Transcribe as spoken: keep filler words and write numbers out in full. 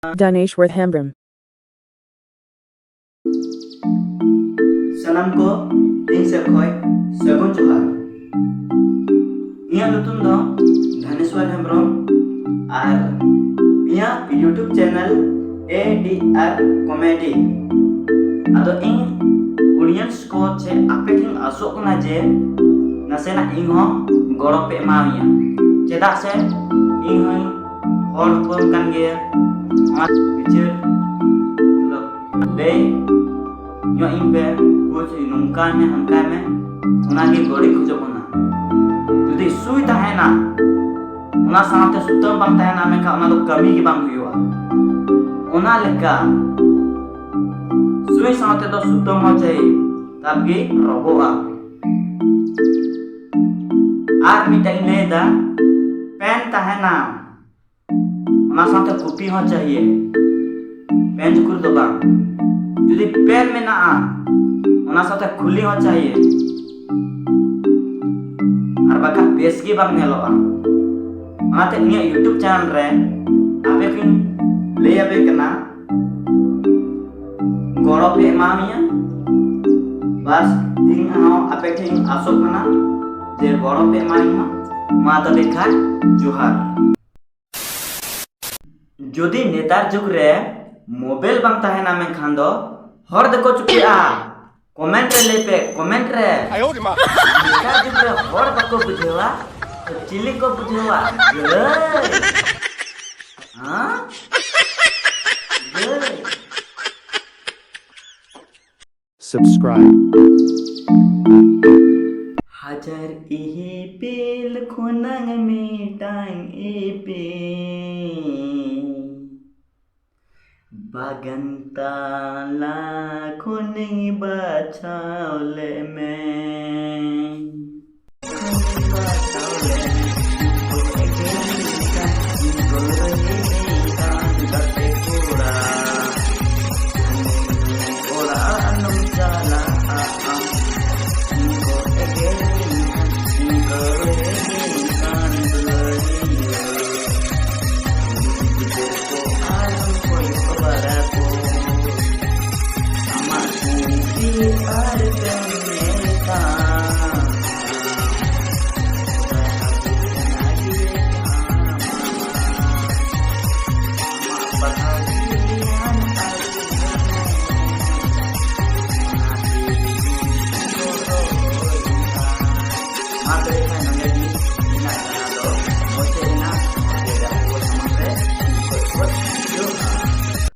Daneshwar Hembram. ᱥᱟᱱᱟᱢ ᱠᱚ ᱤᱧ ᱥᱮᱫ ᱠᱷᱚᱱ ᱥᱟᱹᱜᱩᱱ ᱡᱚᱦᱟᱨ᱾ ᱤᱧᱟᱹᱜ ᱧᱩᱛᱩᱢ ᱫᱚ ᱫᱷᱟᱱᱮᱥᱣᱚᱨ ᱦᱮᱢᱵᱨᱚᱢ ᱟᱨ ᱤᱧᱟᱹᱜ YouTube channel A D R Comedy᱾ ᱟᱫᱚ ᱤᱧ audience ᱠᱚ ᱪᱮ ᱟᱯᱮ ᱴᱷᱮᱱ ᱟᱥᱚᱜ ᱠᱟᱱᱟ ᱡᱮ ᱱᱟᱥᱮᱱᱟᱜ ᱤᱧ ᱦᱚᱸ ᱜᱚᱲᱚ ᱯᱮ ᱮᱢᱟᱣᱤᱧᱟ, ᱪᱮᱫᱟᱜ ᱥᱮ ᱤᱧ ᱦᱚᱸᱧ ᱦᱚᱲ ᱦᱚᱯᱚᱱ ᱠᱟᱱ ᱜᱮᱭᱟ᱾ ᱚᱱᱟ ᱵᱤᱪᱟᱹᱨ ᱞᱟᱹᱭ ᱧᱚᱜ ᱤᱧ ᱯᱮ, ᱠᱩᱪ ᱱᱚᱝᱠᱟᱭ ᱢᱮ, ᱦᱟᱱᱠᱟᱭ ᱢᱮ, ᱚᱱᱟᱜᱮ ᱜᱚᱲᱚᱧ ᱠᱷᱚᱡᱚᱜ ᱠᱟᱱᱟ᱾ ᱡᱩᱫᱤ ᱥᱩᱭ ᱛᱟᱦᱮᱱᱟ, ᱚᱱᱟ ᱥᱟᱶᱛᱮ ᱥᱩᱛᱟᱹᱢ ᱵᱟᱝ ᱛᱟᱦᱮᱱᱟ, ᱢᱮᱱᱠᱷᱟᱱ ᱚᱱᱟ ᱫᱚ ᱠᱟᱹᱢᱤ ᱜᱮ ᱵᱟᱝ ᱦᱩᱭᱩᱜᱼᱟ᱾ ᱚᱱᱟ ᱞᱮᱠᱟ ᱥᱩᱭ ᱥᱟᱶᱛᱮ ᱫᱚ ᱥᱩᱛᱟᱹᱢ ᱦᱚᱸ ᱪᱟᱹᱦᱤ, ᱛᱟᱵ ᱜᱮ ᱨᱚᱜᱚᱜᱼᱟ᱾ ᱟᱨ ᱢᱤᱫᱴᱟᱝ ᱤᱧ ᱞᱟᱹᱭᱫᱟ, ᱯᱮᱱ ᱛᱟᱦᱮᱱᱟ, ᱚᱱᱟ ᱥᱟᱶᱛᱮ ᱠᱚᱯᱤ ᱦᱚᱸ ᱪᱟᱦᱤᱭᱮ, ᱯᱮᱱ ᱡᱩᱠᱩᱨ ᱫᱚ ᱵᱟᱝ᱾ ᱡᱩᱫᱤ ᱯᱮᱱ ᱢᱮᱱᱟᱜᱼᱟ, ᱚᱱᱟ ᱥᱟᱶᱛᱮ ᱠᱷᱩᱞᱤ ᱦᱚᱸ ᱪᱟᱦᱤᱭᱮ, ᱟᱨ ᱵᱟᱠᱷᱟᱱ ᱵᱮᱥ ᱜᱮ ᱵᱟᱝ ᱧᱮᱞᱚᱜᱼᱟ᱾ ᱚᱱᱟᱛᱮ ᱤᱧᱟᱹᱜ YouTube channel ᱨᱮ ᱟᱯᱮ ᱠᱚᱧ ᱞᱟᱹᱭ ᱟᱯᱮ ᱠᱟᱱᱟ, ᱜᱚᱲᱚ ᱯᱮ ᱮᱢᱟᱣᱤᱧᱟ᱾ ᱵᱟᱥ, ᱤᱧ ᱦᱚᱸ ᱟᱯᱮ ᱴᱷᱮᱱ ᱤᱧ ᱟᱥᱚᱜ ᱠᱟᱱᱟ ᱡᱮ ᱜᱚᱲᱚ ᱯᱮ ᱮᱢᱟᱣᱤᱧ ᱢᱟ᱾ ᱢᱟ ᱛᱚᱵᱮ ᱠᱷᱟᱱ ᱡᱚᱦᱟᱨ᱾ ᱡᱩᱫᱤ ᱱᱮᱛᱟᱨ ᱡᱩᱜᱽ ᱨᱮ ᱢᱳᱵᱟᱭᱤᱞ ᱵᱟᱝ ᱛᱟᱦᱮᱱᱟ, ᱢᱮᱱᱠᱷᱟᱱ ᱫᱚ ᱦᱚᱲ ᱫᱚᱠᱚ ᱪᱤᱠᱟᱹᱜᱼᱟ? ᱠᱚᱢᱮᱱᱴ ᱨᱮ ᱞᱟᱹᱭ ᱯᱮ, ᱠᱚᱢᱮᱱᱴ ᱨᱮ᱾ ᱟᱭᱳ ᱨᱮ ᱢᱟ᱾ ᱱᱮᱛᱟᱨ ᱡᱩᱜᱽ ᱨᱮ ᱦᱚᱲ ᱵᱟᱠᱚ ᱵᱩᱡᱷᱟᱹᱣᱟ, ᱛᱚ ᱪᱤᱞᱤ ᱠᱚ ᱵᱩᱡᱷᱟᱹᱣᱟ? ᱜᱟᱹᱭ᱾ ᱦᱮᱸ? ᱜᱟᱹᱭ᱾ Subscribe. ᱦᱟᱡᱟᱨ ᱤᱯᱤᱞ ᱠᱷᱚᱱᱟᱝ ᱢᱤᱫᱴᱟᱝ ᱤᱯᱤᱞ, ᱵᱟᱜᱟᱱ ᱛᱟᱞᱟ ᱠᱷᱚᱱᱤᱧ ᱵᱟᱪᱷᱟᱣ ᱞᱮᱫ ᱢᱮ᱾